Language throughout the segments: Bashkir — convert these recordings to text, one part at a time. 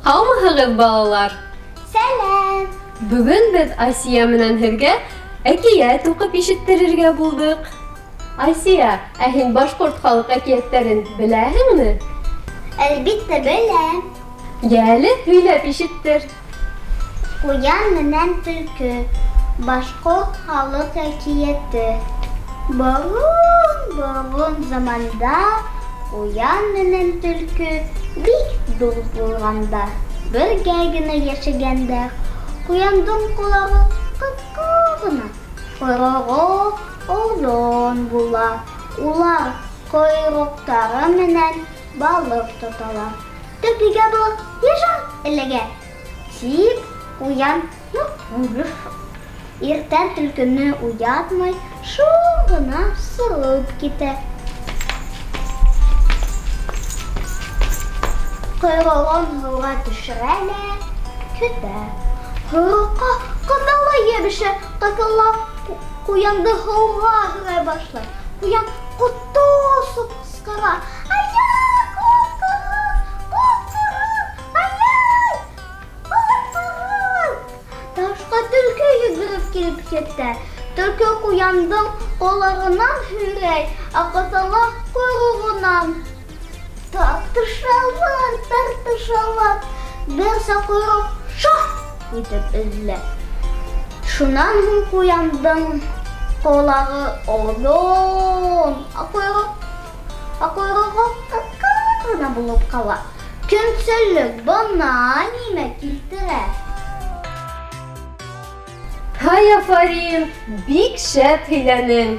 Һаумыһығыҙ, балалар! Сәләм! Бөгөн беҙ Асия менән һеҙгә әкиәт уҡып ишеттерергә булдыҡ. Асия, ә һин башҡорт халыҡ әкиәттәрен беләһеңме? Әлбиттә, беләм. Йә әле, һөйләп ишеттер. Ҡуян менән төлкө. Башҡорт халыҡ әкиәте. Борон-борон заманда ҡуян менән төлкө бик дуҫ булғандар. Бергә генә йәшәгәндәр. Ҡуяндың ҡолағы ҡыҫҡа ғына, ҡойроғо оҙон була. Улар ҡойроҡтары менән балыҡ тоталар. Төлкөгә балыҡ йышыраҡ эләгә, тип ҡуян иртән төлкөнө уятмай, шым ғына сығып китә. Ҡойроғон һыуға төшөрә лә көтә. Ҡойроҡҡа ҡыҙалы йәбешә, ҡыҫыла ҡуянды һыуға һөрә башлай. Ҡуян ҡото осоп ҡысҡыра: "Ай-яй, ҡотҡарығыҙ, ҡотҡарығыҙ, ай-яй, ҡотҡарығыҙ!" Тауышҡа төлкө йүгереп килеп етә. Төлкө ҡуяндың ҡолағынан һөйрәй, ә ҡыҫала ҡойроғонан. Тартышалар, тартышалар. Берсә ҡойроҡ шарт итеп өҙөлә. Шунан һуң ҡуяндың ҡолағы оҙон, ә ҡойроғо ҡыҫҡа ғына булып ҡала. Көнсөллөк бына нимә килтерә. Һай, афарин, бик шәп һөйләнең.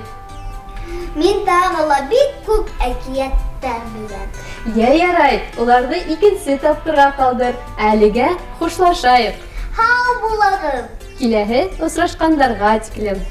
Мин тағы ла бик күп әкиәттәр беләм. Йә, ярай, уларҙы икенсе тапҡырға ҡалдыр. Әлегә хушлашайыҡ. Һау булығыҙ! Киләһе осрашҡандарға тиклем.